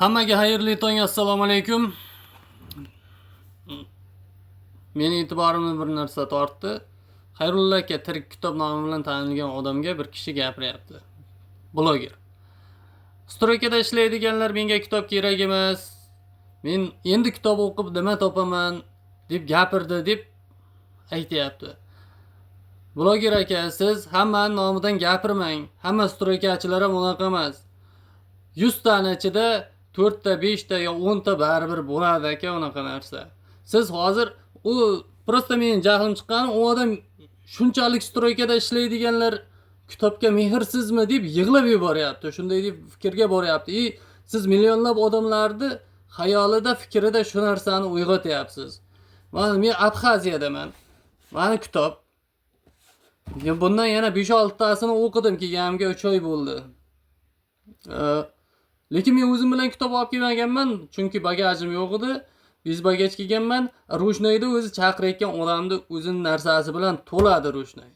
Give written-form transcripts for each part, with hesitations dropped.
Hammaga xayrli tong, assalomu alaykum. Meni e'tiborimni bir narsa tortdi. Xayrulla aka tirik kitob nomi bilan tanilgan odamga bir kishi gapiryapti. Bloger. Stroykada ishlaydiganlar menga kitob kerak emas. Men endi kitob o'qib nima topaman deb gapirdi deb aytyapti. Bloger aka, siz hammani nomidan gapirmang. Hamma stroykachilar ham unaqa emas. 100 tani ichida 4 ta, 5 ta yo 10 ta baribir bo'ladi aka unaqa narsa. Siz hozir u просто meni jahlim chiqqani u odam shunchalik stroykada ishlaydiganlar kitobga mehrsizmi deb yig'lab yuboryapti. Shunday deb fikrga boryapti. И siz millionlab odamlarni xayolida, fikrida shu narsani uyg'otyapsiz. Mana men Abxaziyadaman. Mana kitob. Bundan yana 5-6 tasini o'qidim, kelganimga 3 oy bo'ldi. Lekin men o'zim bilan kitob olib kelmaganman, chunki bagajim yo'q edi. Без багаж kelganman. Ручной da o'zi chaqirayotgan odamni o'zini narsasi bilan to'ladi ручной.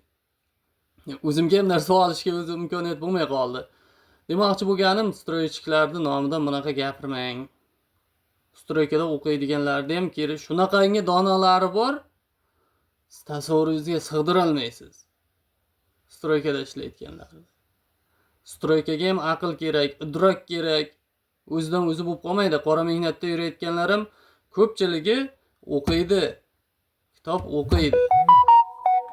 O'zimga ham narsa olishga o'zi imkoniyat bo'lmay qoldi. Demoqchi bo'lganim, стройщик larni nomidan bunaqa gapirmang. Stroykada o'qiydiganlarda ham kerak shunaqangi donalari bor. Siz tasavvuringizga sig'dira olmaysiz. Stroykada ishlayotganlarni. Stroykaga ham aql kerak, idrok kerak. O'zidan o'zi bo'lib qolmaydi. Qora mehnatda yurayotganlar ham ko'pchiligi o'qiydi. Kitob o'qiydi.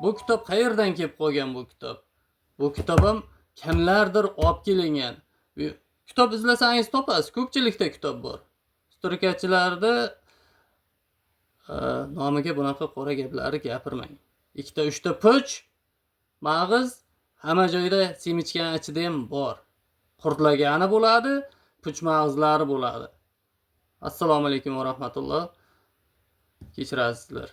Bu kitob qayerdan kelib qolgan bu kitob? Bu kitob ham kimlardir olib kelingan. Kitob izlasangiz topasiz. Ko'pchilikda kitob bor. Stroykachilarda nomiga bunaqa qora gaplarni gapirmang. Ikkita, uchta puch mag'iz hamma joyda semichkani ichida ham bor. Qurtlagani bo'ladi, puch mag'izlari bo'ladi. Assalomu alaykum va rahmatulloh. Kechirasizlar.